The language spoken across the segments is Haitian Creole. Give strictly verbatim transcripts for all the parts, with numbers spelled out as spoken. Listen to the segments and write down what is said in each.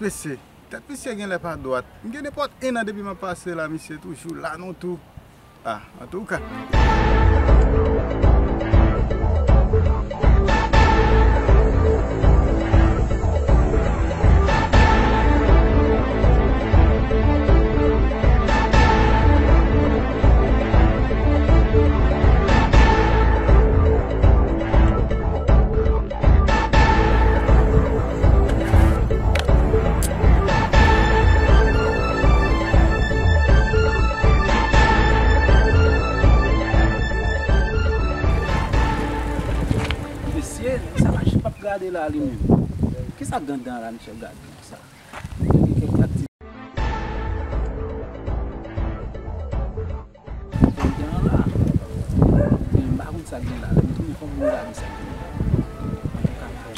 Mesye, tèt misye genlè pa dwat. M gen nenpòt en an depi m ap pase la, misye toujou la non tou. Ah, antouka. Mesye, sa pa janm ap gade la li menm. Kisa gandan la, misye ap gade konsa? Gen kèk aktivite. Gen la. Men m pa konn sa gen la. Lè m tounen fò m gade sa gen la. Mwen ka fè.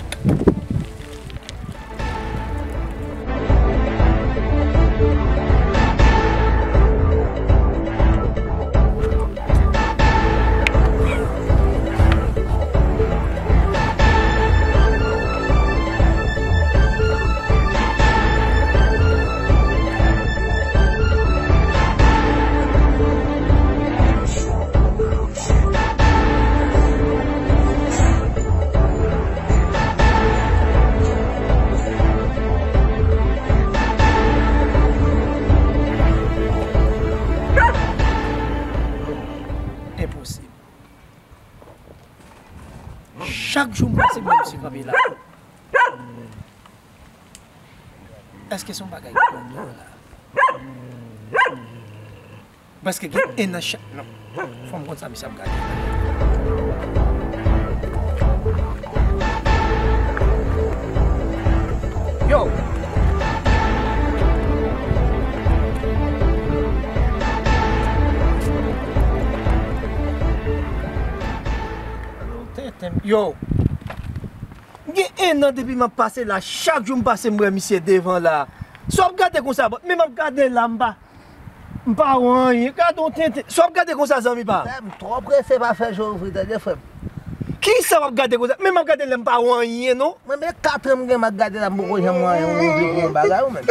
Enposib. Chak jou m pase, m wè misye kanpe la. Èske se yon bagay ki pran nan la? Prèske gen en an chak. Non. Fò m konn sa misye ap gade. Yo! Yo! Gen en an depi m ap pase la, chak jou m pase m wè misye devan la. Sa w ap gade konsa, men m ap gade la, m pa, m pa wè anyen. Gade yon tenten. Sa w ap gade konsa, zanmi pa m? Frè m, twò prese pa fè je ouvri, tande, frè m. Kisa w ap gade konsa? Men m ap gade la, m pa wè anyen, non. Mwen, men kat an m gen, m ap gade la, m poko janm wè anyen, m ouvri pou yon bagay, ou menm.